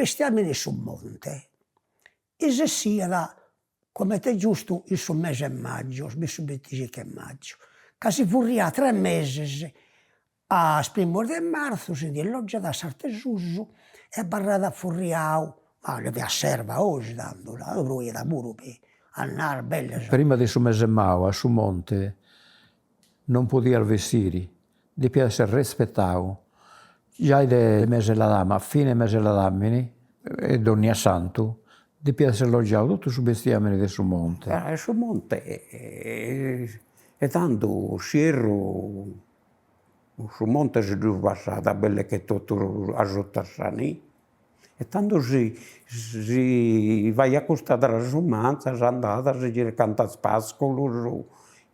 bestiamini 'e su monte essiat comente est giustu in su mese 'e maggio, su binticincu 'e maggio, ca si furriat tres meses, a is primus de martzu si ndi alloggiat a s'art'e susu e abarrat furriau, ma ddu fiat s'erba osi tando, proiat puru po annadas bellas. Prima de su mese 'e mau a su monte non podias bessiri, depiat essi respetau, giai de mese 'e ladamini, a fine 'e mese 'e ladamini e donniassantu depiat essi allogiau totu su bestiamini de su monte. E su monte e tandu s'ierru su monte si ddu passat belle che totu asuta a sa nì E tando si si faiat custa trasumanza, s'andat, si circant is pasculus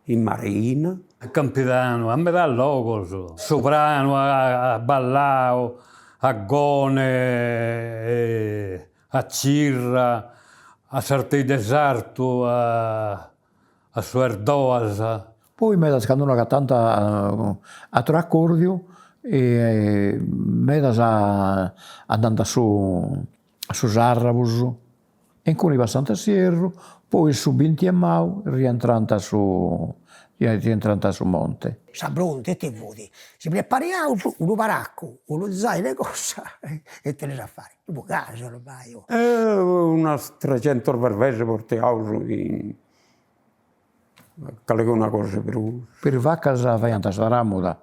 in marina. A Campidanu, a medas logos, su pranu a Ballau, a Gone, a Cirra, a Sartei de Sartu, a su Erdoas. Poi medas candu no agatant ateru acordiu medas andant a su a su Sarrabus e inguni passant s'ierru, poi su binti 'e mau rientrant a su rientrant a su monte. Sa bronti ite fut? Si prepariaus unu paracu, unu zainu 'e cosa e ite dd'eus a fai? Fut casu ormai. Unas trecentus berbeis portiaus in Calincuna cosa 'e prus. Po is vacas faiant sa tramuda,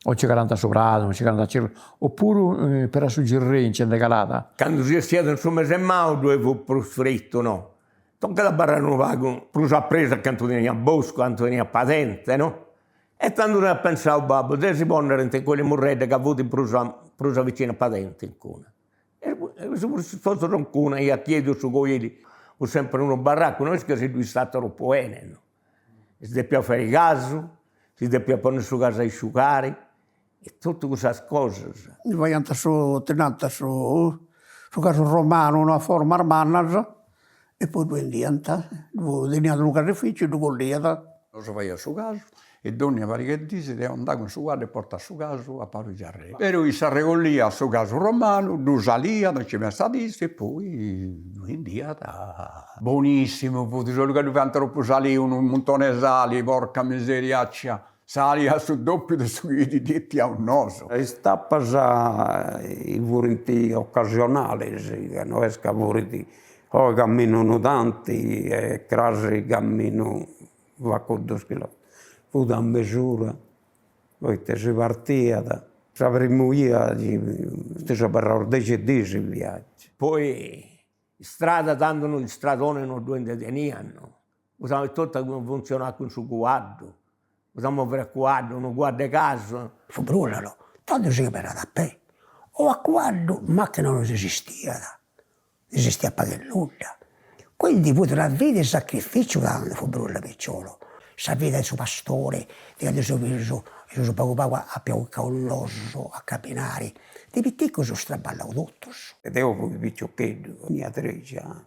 o nci calant a su pradu, nci calant a Cirra, opuru peri a su Gerrei nci nde calat. Candu si 'essiat in su mese 'e mau ddoi fut prus fritu, no? Tocat a abarrai unu pagu prus a presu a cantu teniat boscu, cantu teniat padente, no? E tandu iat pensau babbu de si ponnere in quella murredda ca fut prus prus a vicinu a padente incuna. E si fut postu incuna iat chiediu su coili, fut sempri unu barracu, no est ca si ddui istat tropu 'ene no. Si depiat fai casu, si depiat ponni su casu a isciugari e totu cussas cosas. Faiant su, ti nant su su casu romanu no a formas mannas e poi ddu 'endiant, ddu teniat unu casificiu e ddu colliat. Nosu faiaus su casu e dònnia pariga 'e dis deu andà cun su cuaddu e portà su casu a palu Giarrei. Però issa arregolliat su casu romanu, ddu saliat, nci messat issu e poi ddu 'endiat. Bonissimu fut, solu ca ddu fiant tropu saliu, unu muntoni 'e sali, porca miseriaccia, sali a su doppiu de su chi ddi 'etiaus nosu. Is tapas furint ocasionalis, ca no est ca furint, oi camminu unu tanti e cras camminu fatzu dus chilometrus, fut a mesura, poita si partiat, sa primu 'ia seus abarraus dexi dis in viaggiu. Poi istrada tando no istradone no ddoi nde teniant, usaiant totu funtzionat cun su cuaddu, usaiant movere a cuaddu, unu cuaddu 'e casu. Fut brulla no, tando si caminat a pè o a cuaddu, macchina non esistiat, esistiat pagu e nudda, quindi fut una vida 'e sacrificiu tando, fut brulla picciolu, sa vida 'e su pastore, de candu seus seus pagu pagu apioccaus nosu a caminari, de piticus eus traballau totus. Deu fui piciocheddu, tenia trexi annus.